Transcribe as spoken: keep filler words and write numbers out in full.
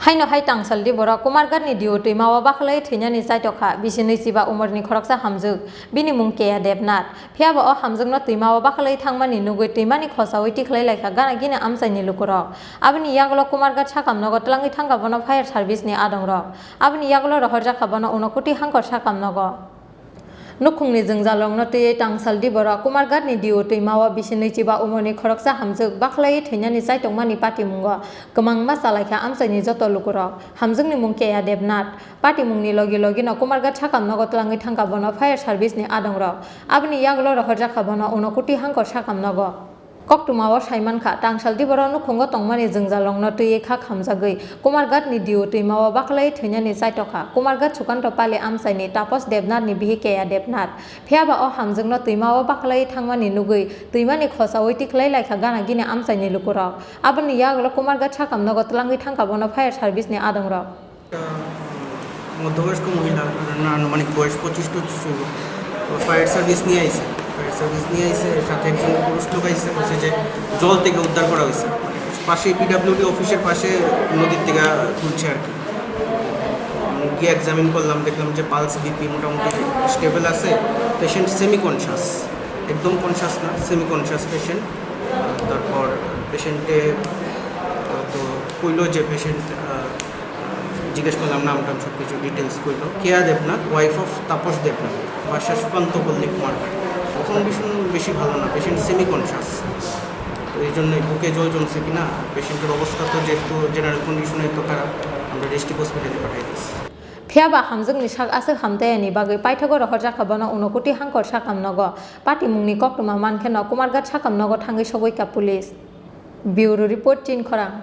Haino hai tangsaldi borok Kumarghatni D O twimao bakhwlai thwinani chaitokha bisi nwichiba umorni khoroksa hamjwk, bini mung Keya Debnath. Phiyaba o hamjwkno twimao bakhwlai thangmani nugwi twimani khosaui tikhlai laikha gana gini amchaini lukurok. Aboni yagulo Kumarghat sakamnogo twlangwi thangkha bono fire service ni adongrok. Aboni yagulo rohorjakha bono Unakoti Hangkor sakamnogo. Nukhungni jwngjalrokno twiwi tangsaldi borok Kumarghatni D O twimao bisi nwichiba umorni khoroksa hamjwk bakhwlaiwi thwinani chaitokmani patimungo kwmangma chalaikha amchaini joto lukurok. Hamjwkni mung Keya Debnath. Patimungni logi logino Kumarghat sakamnogo twlangwi thangkha bono fire service ni adongrok. Aboni yagulo rohorjakha bono Unakoti Hangkor sakamnogo. Koktwmao saimankha, tangsaldi borok nukhungo tongmani jwngjalrokno twiwi kha khamjagwi Kumarghatni D O twimao bakhwlaiwi thwinani chaitokha. Kumarghat Sukanto Pali amchaini Tapos Debnathni bihik Keya Debnath. Phiyaba o hamjwkno twimao bakhwlaiwi thangmani nugwi twimani khosaui tikhlai laikha gana gini amchaini lukurok. Aboni yagulo Kumarghat sakamnogo twlangwi thangkha bono fire service ni adongrok. একটা মধ্যবয়স্ক মহিলা, ওনার আনুমানিক বয়স পঁচিশ টচিশ হইব। তো fire service নিয়ে আইছে, ফায়ার সার্ভিস নিয়ে আইছে, সাথে একজন পুরুষ লোক আইছে, বলছে যে জল থেকে উদ্ধার করা হয়েছে। পাশে পিডাব্লিউডি অফিসের পাশে নদীর থেকে তুলছে আর কি। উম, গিয়ে এক্সামিন করলাম, দেখলাম যে পালস, বিপি মোটামুটি স্টেবল আছে। পেশেন্ট সেমি কনশাস, একদম কনশাস না, সেমি কনশাস পেশেন্ট। তারপর পেশেন্টে তো কইলো যে পেশেন্ট জিজ্ঞেস করলাম নাম টাম সব কিছু ডিটেলস কইলো। কেয়া দেবনাথ, ওয়াইফ অফ তাপস দেবনাথ, বাসা সুকান্ত পল্লী কুমারঘাট। কন্ডিশন বেশি ভালো না, পেশেন্ট সেমি কনশাস। তো এই জন্যই বুকে জল জমছে কিনা, পেশেন্টের অবস্থা তো যেহেতু জেনারেল কন্ডিশনে তো খারাপ, আমরা ডিস্ট্রিক্ট হসপিটালে পাঠাই দিচ্ছি। Phiyaba hamjwkni sak aswk hamtaiani bagwi paithago rohorjakha bono Unakoti Hangkor sakamnogo. Patimungni koktwma mankheno Kumarghat sakamnogo thangwi sogwikha police. Bureau report, Chinkhorang.